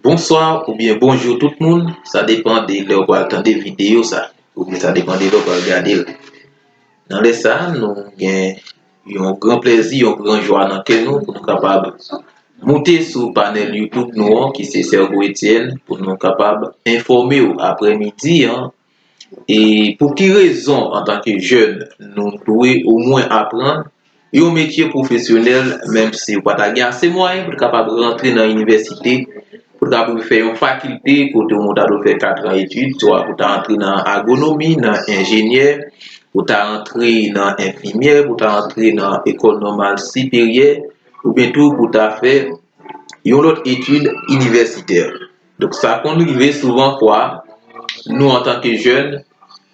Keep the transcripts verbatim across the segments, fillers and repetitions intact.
Bonswa oubyen bonjou tout moun, sa depann de lè w pral tande videyo sa, oubyen sa depann de lè w pral gade l. Nan lè sa, nou gen yon gran plèzi, yon gran jwa nan kè nou pou nou kapab moute sou panèl YouTube nou an, ki se Sergo Etienne, pou nou kapab enfòme w aprèmidi an. E pou ki rezon, antanke jèn, nou dwe omwen aprann yon metye pwofesyonèl, menm si w pa ta gen ase mwayen pou w kapab rantre nan inivèsite, pou w kapab fè yon fakilte kote w ta dwe fè katran etid, swa pou w ta rantre nan agwonomi, nan enjenyè, pou w ta rantre nan enfimyè, pou w ta rantre nan ekòl nòmal siperyè, oubyen tou pou w ta fè yon lòt etid inivèsitè. Donk, sa konn rive souvan fwa, nou antanke jèn,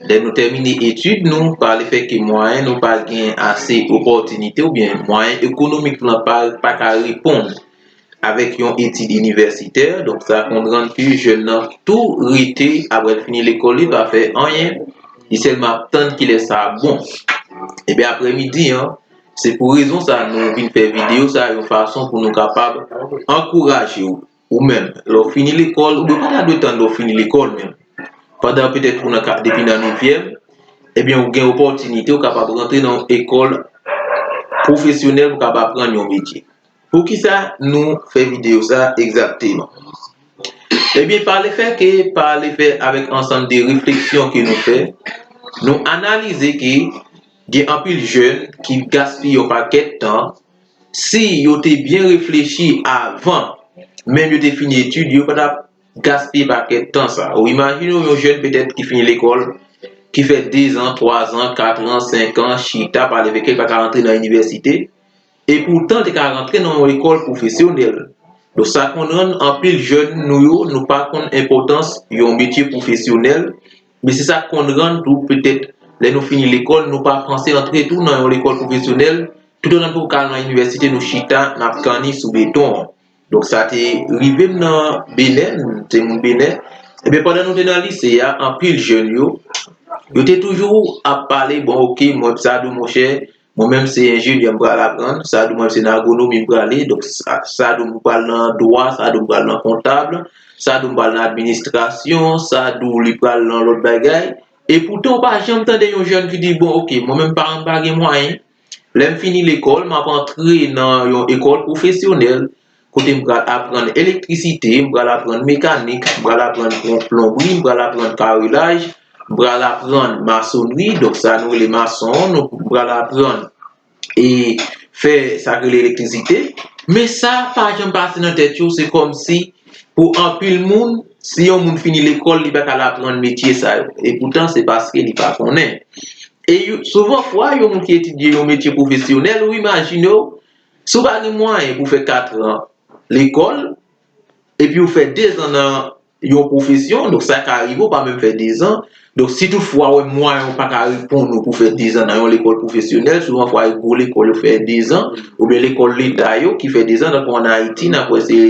lè nou tèmine etid nou, pa lefètke mwayen nou pa gen ase opòtinite oubyen mwayen ekonomik lan pa, pa ka reponn avèk yon etid inivèsitè. Donk, sa konn rann ke jèn nan tou rete, apre l fini lekòl, li pa fè anyen, li sèlman ap tann kilè sa ap bon. Ebyen, aprèmidi an, se pou rezon sa nou vin fè videyo sa yon fason pou nou kapab ankouraje w, ou menm, lè w fini lekòl, oubyen w pa ta dwe tann lè w fini lekòl menm. Pandan petèt ou nan ka, depi nan nevyèm, ebyen, ou gen opòtinite, ou kapab rantre nan yon ekòl pwofesyonèl pou w kapab aprann yon metye. Poukisa nou fè videyo sa egzakteman? Ebyen, pa lefètke, pa lefè avèk ansanm de refleksyon ke nou fè, nou analize ke gen anpil jèn ki gaspiye yon pakèt tan, si yo te byen reflechi avan menm yo te fini etid yo, pa t ap gaspiye pakèt tan sa. Ou imajine w yon jèn petèt ki fini lekòl, ki fè dezan, twazan, katran, senkan, chita, pa lefètke l pa ka rantre nan inivèsite, e poutan l te ka rantre nan yon lekòl pwofesyonèl. Donk, sa konn rann anpil jèn nou yo, nou pa konn enpòtans yon metye pwofesyonèl, men se sa k konn rann tou petèt lè nou fini lekòl, nou pa panse rantre tou nan yon lekòl pwofesyonèl, toutotan nou poko al nan inivèsite, nou chita, n ap kanni sou beton an. Donk, sa te rive m nan Benè, m se moun Benè. Ebyen, pandan nou te nan lise a, anpil jèn yo, yo te toujou ap pale, bon, oke, mwen, sa di w, monchè, mwen menm se enjenyè m pral aprann, sa di w, mwen se nan agwonomi m prale, donk, sa, sa di w, m pral nan dwa, sa di w, m pral nan kontab, sa di w, m pral nan administrasyon, sa di w, li pral nan lòt bagay. E poutan, w pa janm tande yon jèn ki di, bon, oke, mwen menm, paran m pa gen mwayen. Lè m fini lekòl, m ap antre nan yon ekòl pwofesyonèl, kote m pral aprann elektrisite, m pral aprann mekanik, m pral aprann plon-, plonbri, m pral aprann karelaj, m pral aprann masonri, donk sa nou rele mason, nou, m pral aprann e fè sa k rele elektrisite. Men sa pa janm pase nan tèt yo, se kòmsi pou anpil moun, si yon moun fini lekòl, li pa ka al aprann metye sa yo. E poutan, se paske li pa konnen. E yo, souvan fwa, yon moun ki etidye yon metye pwofesyonèl, ou imajine w, si w pa gen mwayen pou fè katran lekòl, epi w fè dezan nan yon pwofesyon, donk sa ka rive w pa menm fè dezan. Donk, si toutfwa w wè mwayen w pa ka reponn ou pou fè dezan nan yon lekòl pwofesyonèl, souvan fwa e gwo lekòl yo fè dezan, oubyen lekòl leta yo ki fè dezan, tankou ann Ayiti, n ap wè se,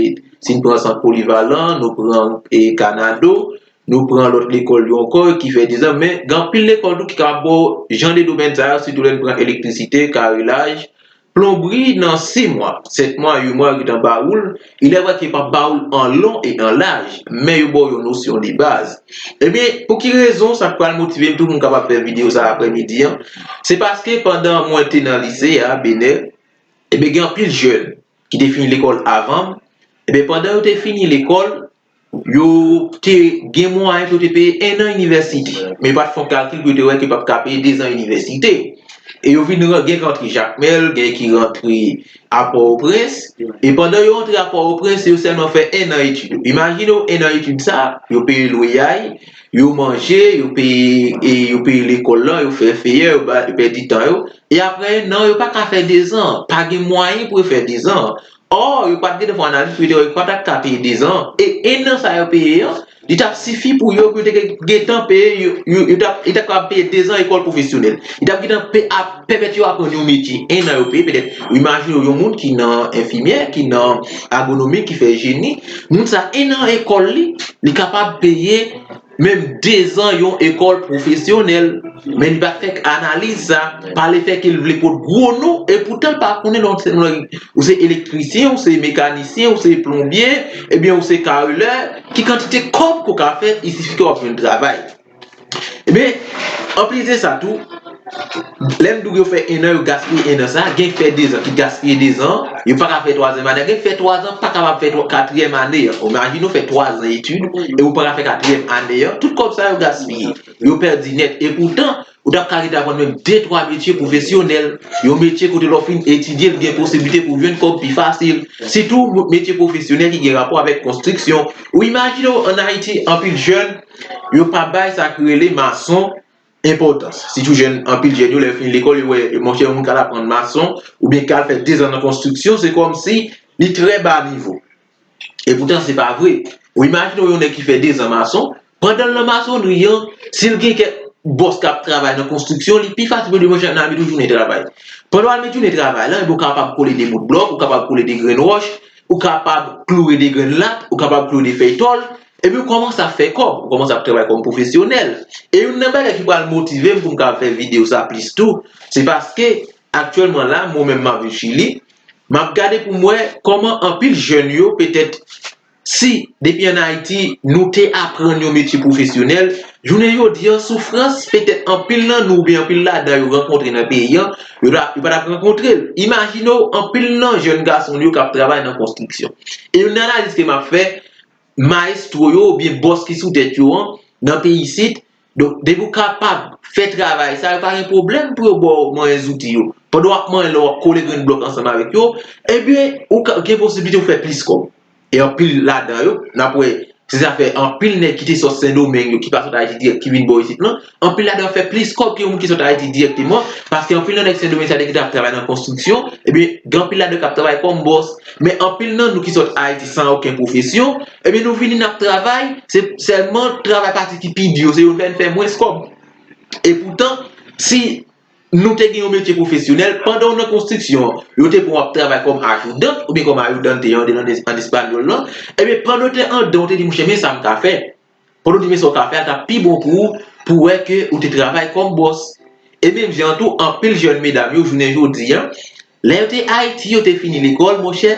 si n pran Sant Polivalan, nou pran e Kanado, nou pran lòt lekòl yo ankò ki fè dezan, men gen anpil lekòl tou ki ka ba w jan de domèn sa yo, sitou lè n pran elektrisite, karelaj, plonbri nan sis mwa, sèt mwa, uit mwa, yo gentan ba ou l, ilèvrè ke yo p ap ba ou l an lon e an laj, men yo ba w yon nosyon de baz. Ebyen, pou ki rezon sa k pral motive m tou pou m kapab fè videyo sa aprèmidi an? Se paske pandan mwen te nan lise a, Benè, ebyen, gen anpil jèn ki te fini lekòl avan m. Ebyen, pandan yo te fini lekòl, yo te gen mwayen pou yo te peye ennan inivèsite. Men yo pa t fè yon kalkil pou yo te wè ke yo p ap ka peye dezan inivèsite. E yo vin ran-, gen ki rantre Jakmèl, gen ki rantre a Pòtoprens. E pandan yo rantre a Pòtoprens, yo sèlman fè ennan etid. Imajine w ennan etid sa, yo peye lweyay, yo manje, yo peye, e yo peye lekòl lan, yo fè feyè, yo ba, yo pèdi tan yo. E apre ennan, yo pa ka fè dezan. Pa gen mwayen pou yo fè dezan. Ò, yo pa t gentan fè analiz pou yo te wè yo pa t ap ka peye dezan. E ennan sa yo peye an, li t ap sifi pou yo, pou yo te gentan peye, yo, yo, yo t ap, yo t ap kapab peye dezan ekòl pwofesyonèl. Li t ap gentan pe-, ap pèmèt yo aprann yon metye. Ennan yo peye, petèt, imajine w yon moun ki nan enfimyè, ki nan agwonomi, ki fè jeni. Moun sa, ennan ekòl li, li kapab peye menm dezan yon ekòl pwofesyonèl. Men li pa t fè analiz sa, pa lefètke l vle pot gwo non, e poutan l pa konnen lè w se, ou se elektrisyen, ou se mekanisyen, ou se plonbye, ebyen ou se karelè, ki kantite kòb ke w ka fè, il suffit ke w ap jwenn travay. Ebyen, anplis de sa tou, lè m di w yo fè en an, yo gaspiye en an sa, gen k fè dezan, ki gaspiye dezan, yo pa ka fè twazyèm ane, gen k fè twazan, pa kapab fè twa- katriyèm ane an. Imajine w fè twazan etid, e ou pa ka fè katriyèm ane an, tout kòb sa yo gaspiye. Yo pèdi nèt. E poutan, ou t ap ka rete aprann menm de twa metye pwofesyonèl, yon metye kote lè w fin etidye l, gen posiblite pou w jwenn kòb pi fasil. Sitou metye pwofesyonèl ki gen rapò avèk konstriksyon. Ou imajine w, ann Ayiti, anpil jèn, yo pa bay sa ki rele mason enpòtans. Sitou jèn, anpil jèn yo, lè yo fin lekòl, yo wè, monchè, yon moun k al aprann mason, oubyen k al fè dezan nan konstriksyon, se kòmsi li trè ba nivo. E poutan, se pa vre. Ou imajine w yon nèg ki fè dezan mason, pandan l nan masonri an, si l gen kèk bòs k ap travay nan konstriksyon, li pi fasil pou li, monchè, ann al met yon jounen travay. Pandan w al met jounen travay la, ebyen, ou kapab kole de bout blòk, ou kapab kole de grenn wòch, ou kapab kloure de grenn lat, ou kapab kloure de fèy tòl, epi ou kòmanse ap fè kòb, ou kòmanse ap travay kòm pwofesyonèl. E youn nan bagay ki pral motive m pou m ka fè videyo sa plis tou, se paske aktyèlman la, mwen menm m ap viv Chili, m ap gade pou m wè kòman anpil jèn yo, petèt, si depi ann Ayiti, nou te aprann yon metye pwofesyonèl, jounen jodi an, soufrans petèt anpil nan nou oubyen anpil ladan yo rankontre nan peyi an, yo pa t ap rankontre l. Imajine w, anpil nan jèn gason yo k ap travay nan konstriksyon. E youn nan analiz ke m ap fè, mayestwo yo oubyen bòs ki sou tèt yo an, nan peyi isit, donk, depi w kapab fè travay sa, yo pa gen pwoblèm pou yo ba w mwayen zouti yo. Pandan w ap manyen, lè w ap kole grenn blòk ansanm avèk yo, ebyen, ou ka, gen posiblite w fè plis kòb. E anpil ladan yo, n ap wè, se zafè anpil nèg ki te sot Sendomeng yo, ki pa sot Ayiti dirèk, ki vin bò isit lan, anpil ladan yo fè plis kòb ke yon moun ki sot Ayiti dirèkteman, paske anpil nan nèg Sendomeng sa yo ki t ap travay nan konstriksyon, ebyen, gen anpil ladan yo k ap travay kòm bòs, men anpil nan nou ki sot Ayiti san okenn pwofesyon, ebyen, nou vini, n ap travay, se sèlman travay pati ki pi di yo, se yo fè n fè mwens kòb. E poutan, si nou te gen yon metye pwofesyonèl, pandan w nan konstriksyon, yo te pran w ap travay kòm ayudante oubyen kòm ayudante, an, an espanyòl lan, ebyen, pandan w te anndan, w te di, monchè, men sa m ka fè. Pandan w di men sa w ka fè a, t ap pi bon pou ou, pou w wè ke ou te travay kòm bòs. E menm jan tou, anpil jèn medam yo, jounen jodi an, lè yo te Ayiti, yo te fini lekòl, monchè,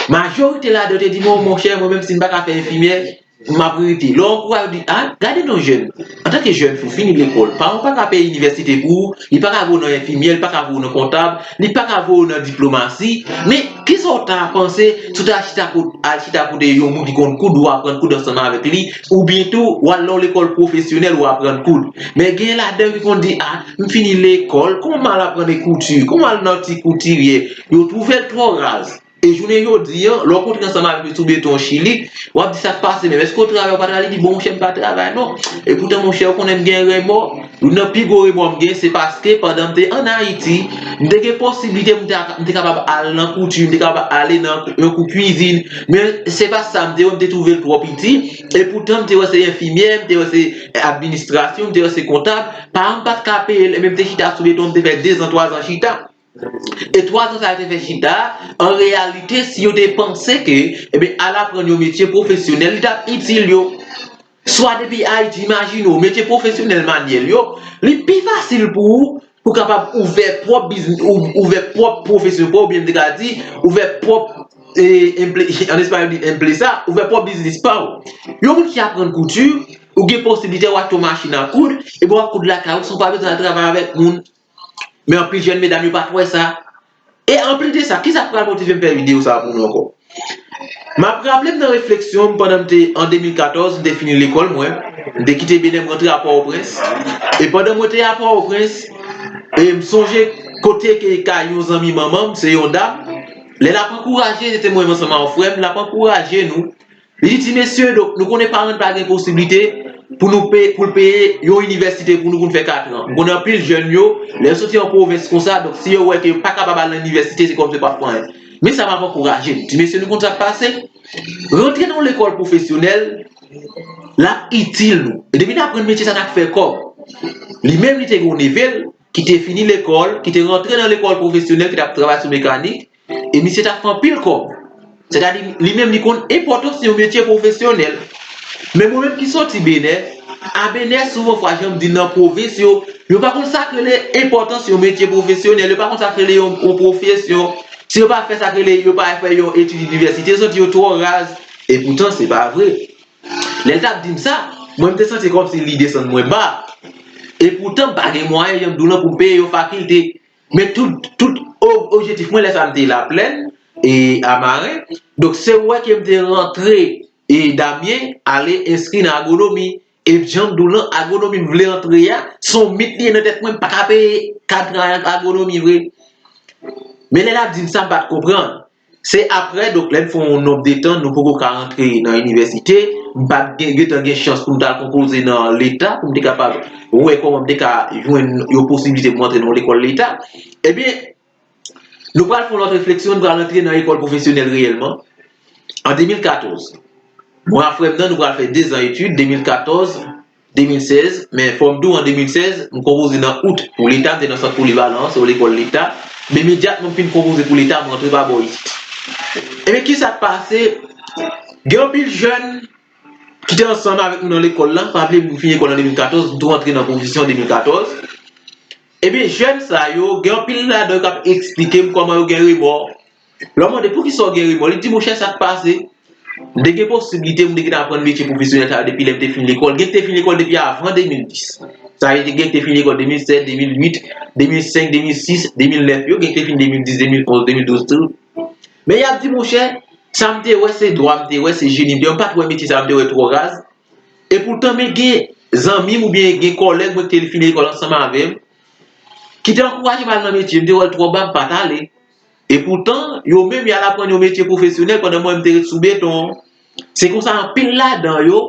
majorite ladan yo te di, mwen, monchè, mwen menm, si m pa ka fè enfimyè, m ap rete. Lè w ankouraje, w di, a, gade non jèn. Antanke jèn fi, w fini lekòl, paran w pa ka peye inivèsite pou ou, li pa ka voye w nan enfimyè, li pa ka voye w nan kontab, li pa ka voye w nan diplomasi. Men, kisa w ta panse si w ta chita kote, al chita kote yon moun ki konn koud, ou aprann koud ansanm avèk li, oubyen tou, w al nan yon lekòl pwofesyonèl, ou aprann koud. Men gen ladan yo ki konn di, a, m fini lekòl, kòman m al aprann kouti, kòman m al nan ti koutirye? Yo twouve l twò raz. E jounen jodi an, lè w kontre ansanm avèk li sou beton Chili, w ap di, sa k pase menm? Èske w travay ou pa travay? Li di, bon, monchè, m pa travay non. E poutan, monchè, ou konnen m gen remò. Youn nan pi gwo remò m gen, se paske pandan m te ann Ayiti, m te gen posiblite, m te, m te kapab al nan kouti, m te kapab ale nan yon kou kwizin. Men se pa sa, m te wè, m te twouve l twò piti. E poutan, m te wè se enfimyè, m te wè se administrasyon, m te wè se kontab. Paran m pa t ka peye l, men m te chita sou beton, m te fè dezan, twazan chita. E twazan sa yo te fè chita a, an reyalite, si yo te panse ke, ebyen, al aprann yon metye pwofesyonèl, li t ap itil yo. Swa depi Ayiti, imajine w, metye pwofesyonèl manyèl yo, li pi fasil pou ou, pou w kapab ouvè pwòp biznis, ou, ouvè pwòp pwofesyon pa w, oubyen m te ka di, ouvè pwòp, e, enple-, an espanyòl di empresa, ouvè pwòp biznis pa w. Yon moun ki aprann kouti, ou gen posiblite w achte yon machin a koud, epi w ap koud lakay ou, san w pa bezwen al travay avèk moun. Men anpil jèn medam yo pa t wè sa. E anplis de sa, kisa k pral motive m fè videyo sa a pou nou ankò? M ap raple m nan refleksyon m pandan m te an de mil katòz, m te fini lekòl mwen, m te kite Benè, m rantre a Pòtoprens. E pandan mwen te a Pòtoprens, e m sonje kote ke kay yon zanmi manman m, se yon dam. Lè l ap ankouraje, se te mwen menm ansanm a yon frè m, l ap ankouraje nou. Li di, ti mesye, donk, nou konnen paran n pa gen posiblite pou nou pe-, pou l peye yon inivèsite pou nou, pou n fè katran. M konnen anpil jèn yo, lè yo soti an pwovens konsa, donk, si yo wè ke yo pa kapab al nan inivèsite, se kòmsi yo p ap fè anyen. Men sa p ap ankouraje n. Ti mesye, nou konn sa k pase? Rantre nan yon lekòl pwofesyonèl, l ap itil nou. E depi n aprann metye sa, n ap fè kòb. Li menm, li te gen yon neve l ki te fini lekòl, ki te rantre nan lekòl pwofesyonèl, ki t ap travay sou mekanik. E misye t ap fè anpil kòb. Sètadi, li menm, li konn enpòtans yon metye pwofesyonèl. Men mwen menm ki soti Benè, A Benè, souvan fwa, jan m di, nan pwovens yo, yo pa konn sa k rele enpòtans yon metye pwofesyonèl, yo pa konn sa k rele yon, yon pwofesyon. Si yo pa fè sa k rele, yo pa fè yon etid inivèsite, yo santi yo twò raz. E poutan, se pa vre. Lè l t ap di m sa, mwen, m te santi kòmsi li desann mwen ba. E poutan, m pa gen mwayen, jan m di w lan, pou m peye yon fakilte. Men tout, tout o-, objektif mwen, lè sa a, m te Laplèn e a Maren. Donk, se wè ke m te rantre e Damyen, ale enskri nan agwonomi. E jan m di w lan, agwonomi m vle antre a, se yon mit li ye nan tèt mwen, m pa ka peye kad travay nan agwonomi vre. Men lè l ap di m sa, m pa t konprann. Se apre, donk, lè n fè yon nonb de tan, nou poko ka rantre nan inivèsite, m pa t gen, gentan gen chans pou m t al konpoze nan Leta, pou m te kapab wè kòman m te ka jwenn yon posiblite pou m antre nan yon lekòl Leta. Ebyen, nou pral fè yon lòt refleksyon, nou pral antre nan lekòl pwofesyonèl reyèlman an de mil katòz. Mwen ak frè m nan, nou pral fè de zan etid, de mil katòz, de mil sèz, men fò m di w, an de mil sèz, m konpoze nan out pou Leta, m te nan sant polivalan an, se yon lekòl Leta. Men imedyatman m fin konpoze pou Leta, m rantre pa bò isit. Ebyen, kisa k pase? Gen anpil jèn ki te ansanm avèk nou nan lekòl la, pa bliye m fin lekòl an de mil katòz, m tou rantre nan pwofesyon an de mil katòz. Ebyen, jèn sa yo, gen anpil ladan yo k ap eksplike m kòman yo gen remò. Lè w mande poukisa w gen remò, li di, monchè, sa k pase? M te gen posiblite pou m te gentan aprann metye pwofesyonèl sa yo depi lè m te fin lekòl. Gen ki te fin lekòl depi avan de mil dis. Sa vle di gen ki te fin lekòl de mil sèt, de mil uit, de mil senk, de mil sis, de mil nèf yo, gen ki te fin de mil dis, de mil onz, de mil douz tou. Men y ap di, monchè, sa m te wè, se dwa m te wè, se jeni m te wè. M pa t wè metye sa m te wè twò raz. E poutan, men gen zanmi m oubyen gen kòlèg mwen ki te fin lekòl ansanm avè m, ki te ankouraje m al nan metye, m te wè l twò ba, m pa t ale. E poutan, yo menm, y al aprann yon metye pwofesyonèl pandan mwen, m te ret sou beton. Se konsa, anpil ladan yo,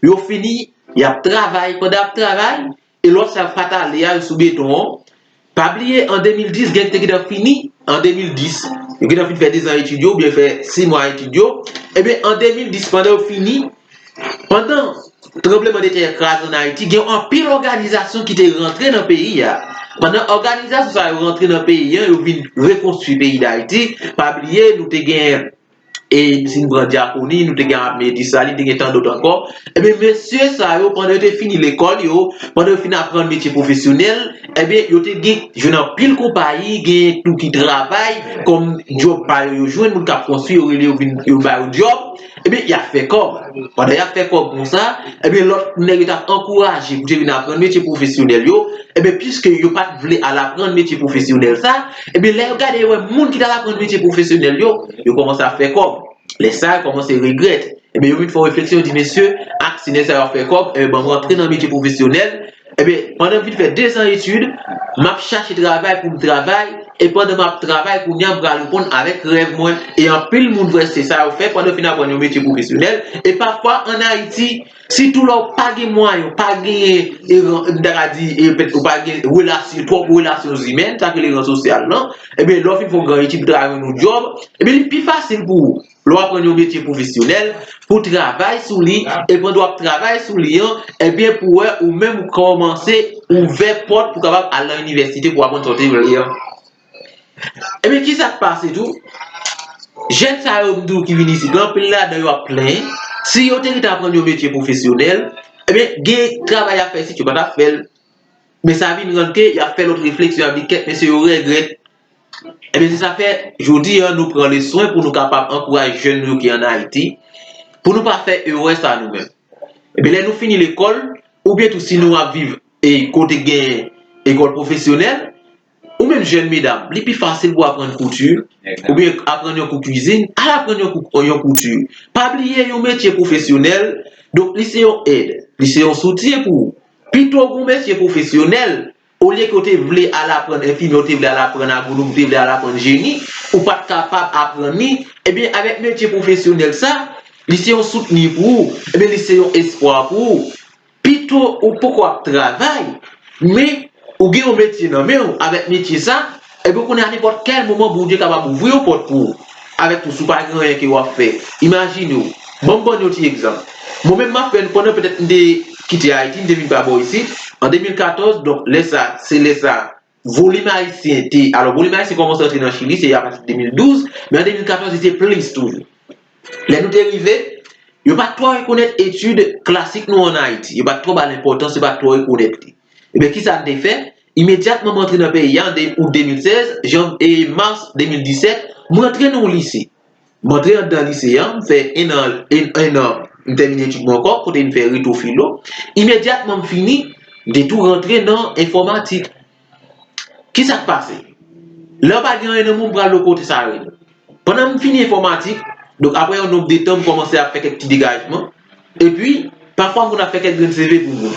yo fini, y ap travay. Pandan y ap travay, e lòt sa yo pa t ale a, yo sou beton an. Pa bliye, an de mil dis, gen ki te gentan fini, an de mil dis, yo gentan fin fè de zan etid yo, oubyen fè sis mwa etid yo. Ebyen, an de mil dis, pandan yo fini, pandan tranblemanntè kraze ann Ayiti, gen anpil òganizasyon ki te rantre nan peyi a. Pandan òganizasyon sa yo rantre nan peyi a, yo vin rekonstwi peyi Dayiti. Pa bliye, nou te gen, e si n pran Dyakoni, nou te gen Ame Disalin, te gen tan dòt ankò. Ebyen, mesye sa yo, pandan yo te fini lekòl yo, pandan yo fin aprann metye pwofesyonèl, ebyen, yo te gen, jwenn anpil konpayi, gen tou ki travay, kòm djòb pa yo, yo jwenn moun k ap konstwi, yo rele yo vin, yo ba yo djòb. Ebyen, y ap fè kòb. Pandan y ap fè kòb konsa, ebyen, lòt nèg yo t ap ankouraje pou te vin aprann metye pwofesyonèl yo. Ebyen, piske yo pa t vle al aprann metye pwofesyonèl sa, ebyen, lè yo gade, yo wè moun ki t al aprann metye pwofesyonèl yo, yo kòmanse ap fè kòb. Lè sa, yo kòmanse regrèt. Ebyen, yo vin fè yon refleksyon, yo di, mesye, ak si nèg sa yo ap fè kòb, ebyen, ban m rantre nan metye pwofesyonèl. Ebyen, pandan m fin fè de zan etid, m ap chache travay pou m travay, e pandan m ap travay, kounye a m pral reponn avèk rèv mwen. E anpil moun vre se sa yo fè pandan yo fin aprann yon metye pwofesyonèl. E pafwa, ann Ayiti, sitou lè w pa gen mwayen, w pa gen, e, m ta ka di, e, petèt ou pa gen relasyon, twòp relasyon imèn, sa k rele ran sosyal lan, ebyen, lè w fin fè yon gran etid, ou ta jwenn yon djòb, ebyen, li pi fasil pou ou. Lè w aprann yon metye pwofesyonèl, pou w travay sou li, e pandan w ap travay sou li an, ebyen, pou wè ou menm ou kòmanse ouvè pòt pou kapab al nan inivèsite pou aprann sa w te vle an. Ebyen, kisa k pase tou? Jèn sa yo, m di w, ki vin isit la, anpil ladan yo ap plenyen. Si yo te rete aprann yon metye pwofesyonèl, ebyen, gen travay y ap fè isit, yo pa t ap fè l. Men sa vin rann ke y ap fè lòt refleksyon, y ap di, kèt, mesye yo regrèt. Ebyen, se sa fè, jodi a, nou pran le swen pou nou kapab ankouraje jèn nou yo ki ann Ayiti, pou nou pa fè erè sa nou menm. Ebyen, lè nou fini lekòl, oubyen tou si nou ap viv e kote gen ekòl pwofesyonèl, ou menm jèn medam, li pi fasil pou aprann kouti, oubyen aprann yon kou kwizin, al aprann yon kou, yon kouti. Pa bliye yon metye pwofesyonèl, donk li se yon èd, li se yon soutyen pou ou. Pito w gen yon metye pwofesyonèl, olye ke w te vle al aprann enfimyè, w te vle al aprann agwonom, w te vle al aprann jeni, ou pa t kapab aprann li, ebyen, avèk metye pwofesyonèl sa, li se yon soutni pou ou, ebyen, li se yon espwa pou ou. Pito ou poko ap travay, men ou gen yon metye nan men w, avèk metye sa, ebyen, ou konnen a nenpòt kèl moman, Bondye kapab ouvri yon pòt pou ou. Avèk tou, si w pa gen anyen ke w ap fè, imajine w. Ban m ban n yon ti egzanp. Mwen menm, m ap fè, pandan petèt m te kite Ayiti, m te vin pa bò isit, an de mil katòz, donk, lè sa, se lè sa, volim ayisyen te, alò, volim ayisyen kòmanse antre nan Chili, se apati de mil douz, men an de mil katòz, li te plis toujou. Lè nou te rive, Yo pa t twò rekonèt etid klasik nou ann Ayiti. Yo pa t twò ba l enpòtans, yo pa t twò rekonèt li. Ebyen, kisa n te fè? Imedyatman m antre nan peyi a, an de, out de mil sèz, jan, e mas de mil disèt, m rantre nan yon lise. M antre anndan lise a, m fè en an, en, en an, m tèmine etid mwen ankò, kote m fè reto filo. Imedyatman m fini, m te tou rantre nan enfòmatik. Kisa k pase? Lè w pa gen anyen nan men w, m pral lòt kote sa rele. Pandan m fini enfòmatik, donk apre yon nonb de tan, m kòmanse ap fè kèk ti degajman. Epi, pafwa moun ap fè kèk grenn C V pou moun.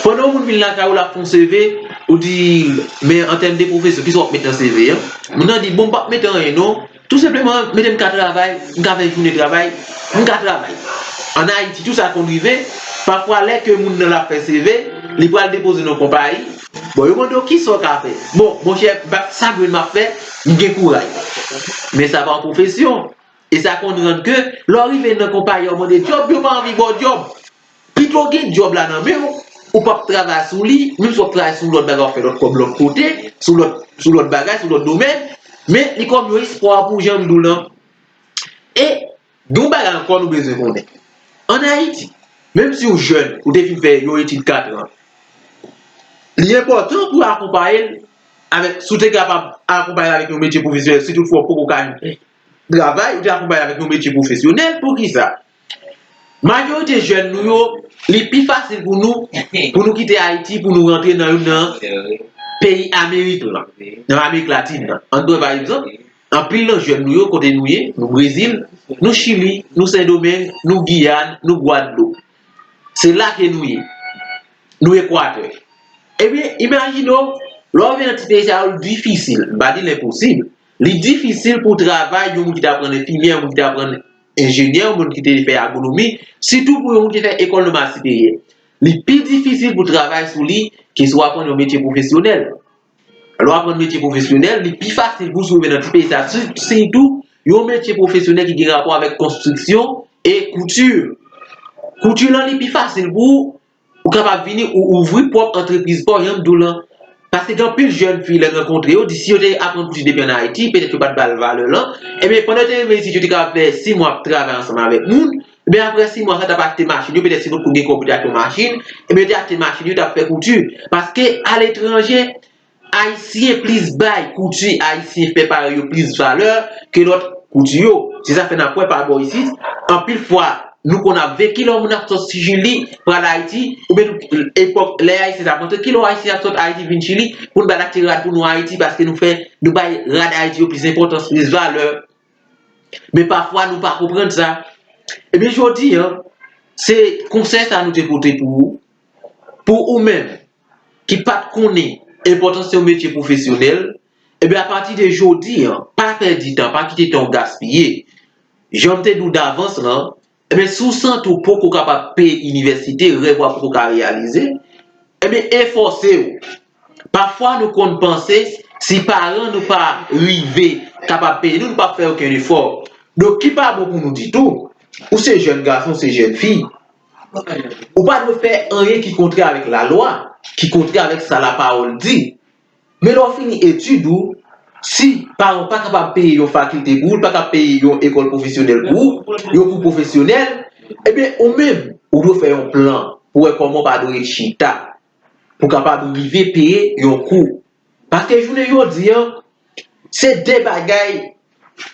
Pandan yon moun vin lakay ou, l ap fè yon C V, ou di l, men an tèm de pwofesyon, kisa w ap met nan C V a? Moun nan di, bon, m p ap met anyen non. Tou senpleman, mete m ka travay, m ka fè jounen travay, m ka travay. Ann Ayiti, tou sa konn rive, pafwa lè ke moun nan l ap fè C V, li pral depoze nan konpayi, bon, yo mande w kisa w ka fè. Bon, monchè, bak sa grenn m ap fè, m gen kouraj. Men sa pa yon pwofesyon. E sa konn rann ke, lè w rive nan konpayi a, w mande djòb, yo pa anvi ba w djòb. Pito w gen djòb la nan men w, ou p ap travay sou li, menm si w ap travay sou lòt bagay, w ap fè lòt kòb lòt kote, sou lòt, sou lòt bagay, sou lòt domèn, men li kòm yon espwa pou jan m di w lan. E gen yon bagay ankò nou bezwen konnen. Ann Ayiti, menm si w jèn, ou te fin fè yon etid kat an, li enpòtan pou w akonpaye l avèk, si w te kapab akonpaye l avèk yon metye pwofesyonèl, si toutfwa w poko ka jwenn travay, ou te akonpaye l avèk yon metye pwofesyonèl. Poukisa? Majorite jèn nou yo, li pi fasil pou nou, pou nou kite Ayiti, pou nou rantre nan youn nan peyi Amerik lan, nan Amerik Latin nan. Ann pran pa egzanp, anpil nan jèn nou yo, kote nou ye, nou Brezil, nou Chili, nou Sendomeng, nou Giyàn, nou Gwadloup. Se la ke nou ye. Nou Ekwatè. Ebyen, imajine w, lè w vin nan ti peyi sa yo, li difisil. M pa di l enposib. Li difisil pou w travay, yon moun ki t aprann enfimyè, yon moun ki t aprann enjenyè, yon moun ki te fè agronomi, sitou pou yon moun ki fè ekòl nòmal siperyè. Li pi difisil pou w travay sou li ke si w aprann yon metye pwofesyonèl. Lè w aprann metye pwofesyonèl, li pi fasil pou w, si w rive nan ti peyi sa, si-, sitou yon metye pwofesyonèl ki gen rapò avèk konstriksyon e kouti. Kouti lan, li pi fasil pou ou, ou kapab vini ou ouvri pwòp antrepriz pa w, jan m di w lan. Paske gen anpil jèn fi, lè m rankontre yo, di si yo te aprann kouti depi ann Ayiti, petèt yo pa t ba l valè lan. Ebyen, pandan yo te rive isit, yo te kapab fè sis mwa ap travay ansanm avèk moun. Ebyen, apre sis mwa sa, t ap achte machin yo, petèt si potko gen kòb pou te achte yon machin, ebyen, yo te achte machin yo, t ap fè kouti. Paske aletranje, Ayisyen plis bay kouti, Ayisyen fè parèy yo plis valè ke lòt kouti yo. Se sa fè n ap wè pa bò isit, anpil fwa, nou konn ap veye kilè yon moun ap sot Chili pral Ayiti, oubyen nou, epòk lè Ayisyen t ap rantre, kilè Ayisyen ap sot Ayiti vin Chili pou n ba l achte rad pou nou Ayiti, paske nou fè, nou bay rad Ayiti yo plis enpòtans, plis valè. Men pafwa nou pa konprann sa. Ebyen, jodi a, se konsèy sa nou te pote pou ou, pou ou menm ki pa t konnen enpòtans yon metye pwofesyonèl, ebyen, apati de jodi a, pa pèdi tan, pa kite tan w gaspiye. Jan m te di w davans lan, ebyen, si w santi w poko kapab peye inivèsite, rèv ou a poko ka reyalize, ebyen, efòse w. Pafwa, nou konn panse, si paran nou pa rive kapab peye nou, nou p ap fè okenn efò. Donk, ki pa bon pou nou ditou, ou se jèn gason, ou se jèn fi, ou pa dwe fè anyen ki kontrè avèk lalwa, ki kontrè avèk sa lapawòl di. Men lè w fini etid ou, si paran w pa kapab peye yon fakilte pou ou, pa kapab peye yon ekòl pwofesyonèl pou ou, yon kou pwofesyonèl, ebyen, ou menm, ou dwe fè yon plan pou wè kòman w pa dwe ret chita, pou w kapab rive peye yon kou. Paske jounen jodi a, se de bagay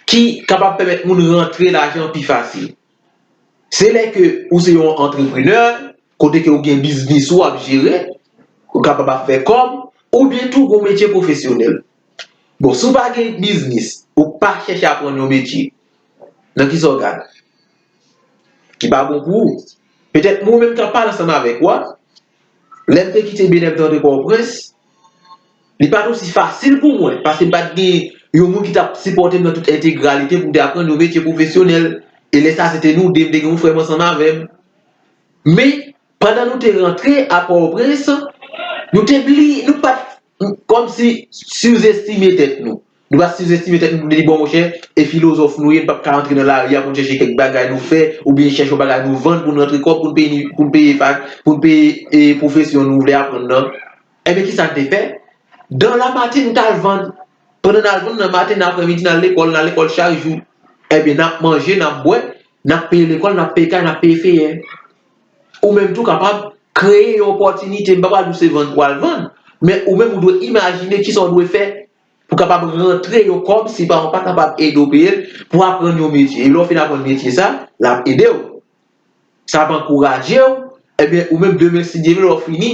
ki kapab pèmèt moun rantre lajan pi fasil. Se lè ke ou se yon antreprenè, kote ke ou gen biznis ou ap jere, ou kapab ap fè kòb, oubyen tou gon metye pwofesyonèl. Bon, si w pa gen biznis, ou pa chèche aprann yon metye, nan kisa w gade? Ki pa bon pou ou. Petèt mwen menm k ap pale ansanm avèk ou a, lè m te kite Benè m te antre Pòtoprens, li pa t osi fasil pou mwen, paske m pa t gen yon moun ki t ap sipòte m nan tout entegralite pou m te aprann yon metye pwofesyonèl. E lè sa se te nou de, m te gen yon frè m ansanm avè m. Men, pandan nou te rantre a Pòtoprens, nou te bliye, nou pa t, kòmsi sizestime tèt nou. Nou pa t sizestime tèt nou, nou te di, bon, monchè, e filozòf nou ye, nou p ap ka antre nan lari a pou n chèche kèk bagay nou fè, oubyen chèche yon bagay nou vann pou n rantre kòb, pou n peye, pou n peye fak, pou n peye, e, pwofesyon nou vle aprann nan. Ebyen, kisa n te fè? Dan la maten, nou t al vann. Pandan n al vann nan maten, nan aprèmidi, n al lekòl, n al lekòl chak jou. Ebyen, n ap manje, n ap bwè. n ap peye lekòl, n ap peye kay, n ap peye feyè. Ou menm tou kapab kreye yon opòtinite, m pa pral di w se vann pou w al vann, men ou menm ou dwe imajine kisa w dwe fè pou w kapab rantre yon kòb si paran w pa kapab ede w peye l, pou w aprann yon metye. E lè w fin aprann metye sa, l ap ede w. Sa ap ankouraje w. Ebyen, ou menm demen, si Dye vle, lè w fini,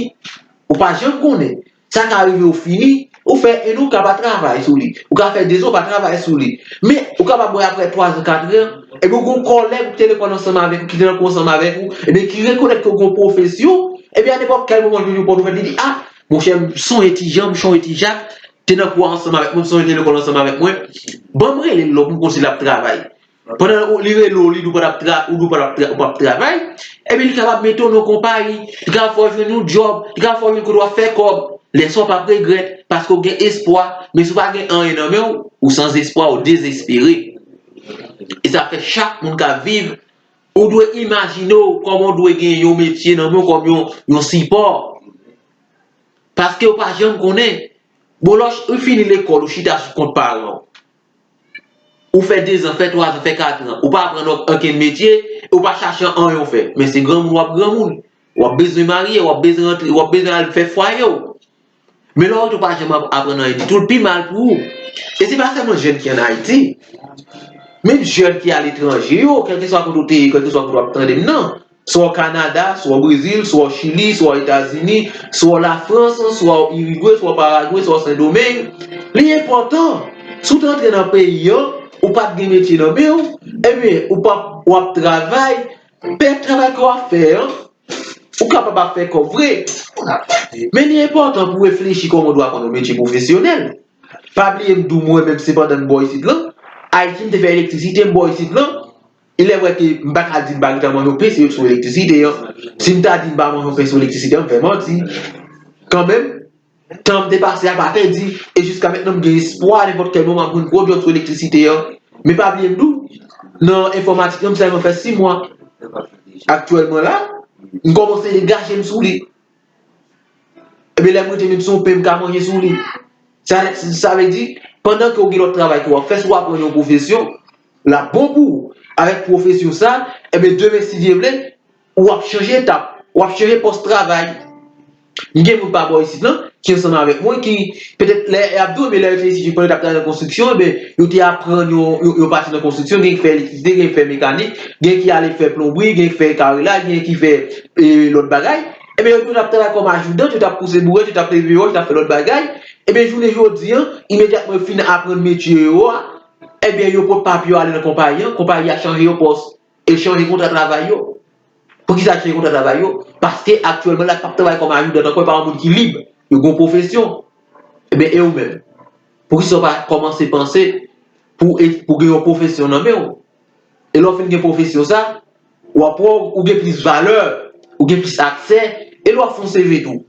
ou pa janm konnen. Sa ka rive w fini, ou fè en an, ou ka pa travay sou li. Ou ka fè de zan, ou pa travay sou li. Men, ou kapab wè apre twa zan, kat zan, ebyen, ou gen yon kòlèg ki te lekòl ansanm avèk ou, ki te nan kou ansanm avèk ou, ebyen, ki rekonèt ke w gen yon pwofesyon, ebyen, a nenpòt kèl moman, l jwenn yon pòt ouvè, li di, a, monchè, m se yon etidyan, m se yon etidjak, te nan kou ansanm avèk mwen, m se yon te lekòl ansanm avèk mwen, ban m rele l pou m konn si l ap travay. Pandan ou- li rele w, li di w pa t ap tra- ou di w pa t ap tra- ou p ap travay, ebyen, li kapab mete w nan konpayi, li kapab fè w jwenn yon djòb, li kapab fè w jwenn kote w ap fè kòb. Lè sa w p ap regrèt, paske w gen espwa, men si w pa gen anyen nan men w, ou san espwa, ou dezespere. E sa fè chak moun k ap viv, ou dwe imajine w kòman w dwe gen yon metye nan men w kòm yon, yon sipò. Paske w pa janm konnen. Bon, lè w fini lekòl, ou chita sou kont paran w. Ou fè de zan, fè twa zan, fè kat zan. Ou pa aprann ankenn metye, ou pa chache anyen w fè. Men se granmoun w ap granmoun. W ap bezwen marye, w ap bezwen rantre, w ap bezwen al fè fwaye w. Men lè w rete w pa janm ap- aprann anyen ditou, l pi mal pou ou. E se pa sèlman jèn ki ann Ayiti. Menm jèn ki aletranje yo, kèlkeswa kote w te ye, kèlkeswa kote w ap tande m nan, swa w Kanada, swa w Brezil, swa w Chili, swa w Etazini, swa w Lafrans, swa w Irigwe, swa w Paragwe, swa w Sendomeng, li enpòtan. Si w te antre nan peyi an, ou pa t gen metye nan men w, ebyen, ou p ap, w ap travay, pèt travay ke w ap fè an, ou kapab ap fè kòb vre. Men li enpòtan pou w reflechi kòman w dwe aprann yon metye pwofesyonèl. Pa bliye m di w, mwen menm, se pandan m bò isit lan, Ayiti, m te fè elektrisite, m bò isit lan, e lè vre ke m pa ka di m pa gentan manje yon pen sou elektrisite an. Si m ta di m pa manje yon pen sou elektrisite an, m fè manti. Kanmenm, tan m te pase a pa pèdi, e jiska mentnan m gen espwa nenpòt kèl moman m ap jwenn gwo djòb sou elektrisite an. Men pa bliye m di w, nan enfòmatik lan, m sèlman fè sis mwa. Aktyèlman la, m kòmanse degaje m sou li. Ebyen, lè m rete menm se yon pen m ka manje sou li. Sa, sa vle di, pandan ke w gen lòt travay ke w ap fè, si w aprann yon pwofesyon, l ap bon pou ou. Avèk pwofesyon sa, ebyen, demen, si Dye vle, w ap chanje etap, w ap chanje pòs travay. M gen moun pa bò isit lan, ki ansanm avèk mwen, ki petèt lè y ap di w, men lè yo te etidye pandan y ap travay nan konstriksyon, ebyen, yo te aprann yon, yon, yon pati nan konstriksyon, gen ki fè elektrisite, gen ki fè mekanik, gen ki ale fè plonbri, gen ki fè karelaj, gen ki fè, e, lòt bagay. Ebyen, yo di w t ap travay kòm ajoudan, yo t ap pouse bourèt, yo t ap leve wòch, yo t ap fè lòt bagay. Ebyen, jounen jodi an, imedyatman yo fin aprann metye yo a, ebyen, yo pot papye yo ale nan konpayi an, konpayi a chanje yo pòs, e chanje kontra travay yo. Poukisa yo chanje kontra travay yo? Paske aktyèlman la, yo p ap travay kòm ajoudan ankò, e pa yon moun ki lib, yo gen yon pwofesyon. Ebyen, e ou menm? Poukisa w pa kòmanse panse pou, pou gen yon pwofesyon nan men w? E lè w fin gen pwofesyon sa, w ap wè w gen plis valè, ou gen plis aksè, e lè w ap fè yon C V tou.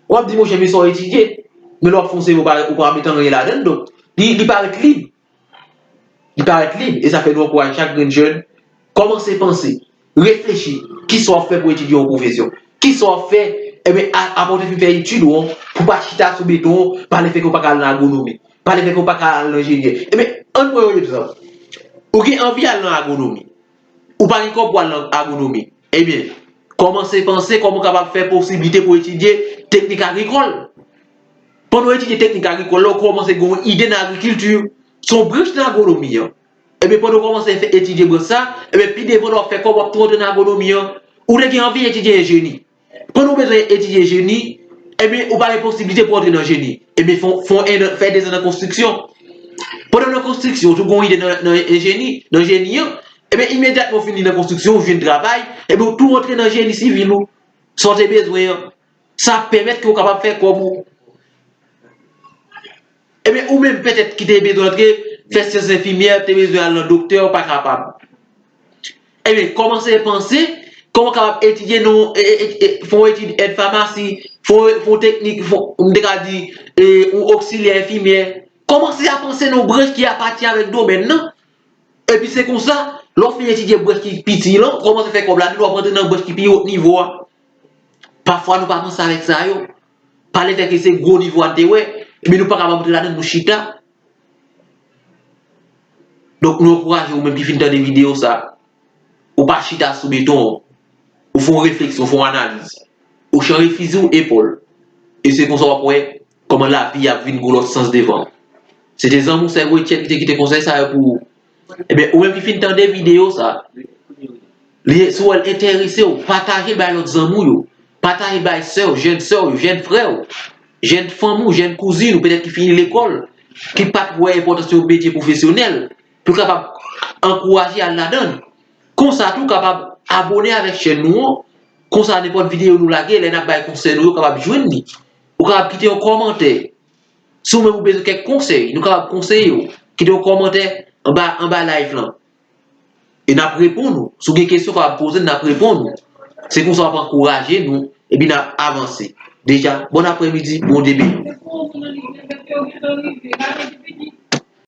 W ap di, monchè, men sa w etidye. Men lè w ap fè yon C V, ou pa, ou pa mete anyen ladan l, donk, li, li parèt lib. Li parèt lib, e sa fè nou ankouraje chak grenn jèn, kòmanse panse, reflechi, kisa w ap fè pou etidye yon pwofesyon. Kisa w ap fè, ebyen, a- apre w te fin fè etid ou an, pou w pa chita sou beton, pa le fè ke w pa ka al nan agwonomi, pa le fè ke w pa ka al nan enjenyè. Ebyen, ann pran yon egzanp. Ou gen anvi al nan agwonomi. Ou pa gen kòb pou al nan agwonomi. Ebyen, kòmanse panse kòman w kapab fè posiblite pou etidye teknik agrikòl. Pandan w etidye teknik agrikòl la, ou kòmanse gen yon ide nan agrikilti. Se yon branch nan agwonomi an. Ebyen, pandan w kòmanse fè etidye branch sa, ebyen, pi devan lè w ap fè kòb, w ap tou rantre nan agwonomi an. Ou te gen anvi etidye enjeni. Pandan w bezwen etidye jeni, ebyen, ou pa gen posiblite pou w antre nan jeni. Ebyen, fè, fè, fè de zan nan konstriksyon. Pandan w nan konstriksyon, ou tou gen yon ide nan, nan enjeni, nan jeni an. Ebyen, imedyatman w fini nan konstriksyon, ou jwenn travay, ebyen, ou tou rantre nan jeni sivil ou. Sa w te bezwen an. Sa ap pèmèt ke w kapab fè kòb ou. Ebyen, ou menm petèt ki te bezwen antre, fè syans enfimyè, te bezwen al nan doktè, ou pa kapab. Ebyen, kòmanse panse, kòman w kapab etidye nan, e, e, e, fè yon etid èd famasi, fè yon, fè yon teknik, fè yon, m te ka di, e, yon oksilyè enfimyè. Kòmanse a panse nan yon branch ki apati avèk domèn nan. Epi se konsa, lè w fin etidye branch ki piti lan, ou kòmanse fè kòb ladan, w ap rantre nan branch ki pi wo nivo a. Pafwa nou pa panse avèk sa yo. Pa le fè ke se gwo nivo a n te wè, epi nou pa kapab rantre ladan, nou chita. Donk, nou ankouraje ou menm ki fin tande videyo sa, Ou pa chita sou beton, ou fè yon refleksyon, ou fè yon analiz. Ou chanje fizi w epòl. E se konsa w ap wè kòman lavi ap vin gon lòt sans devan. Se te zanmi w Sè Gretchen ki te kite konsèy sa yo pou ou. Ebyen, ou menm ki fin tande videyo sa, li, si w wè l enterese w, pataje bay lòt zanmi w yo. Pataje bay sè w, jèn sè w yo, jèn frè w, jèn fanm ou, jèn kouzin ou, petèt ki fini lekòl, ki pa t wè enpòtans yon metye pwofesyonèl, pou kapab ankouraje al ladan l. Konsa tou, kapab abòne avèk chèn nou an. Konsa, nenpòt videyo nou lage, lè n ap bay konsèy nou yo, kapab jwenn li. Ou kapab kite yon kòmantè. Si w menm ou bezwen kèk konsèy, nou kapab konseye w. Kite yon kòmantè anba, anba live lan. E n ap reponn ou. Si w gen kesyon, w kapab poze n, n ap reponn ou. Se konsa w ap ankouraje nou, epi n ap avanse. Deja, bon aprèmidi, Bondye beni w.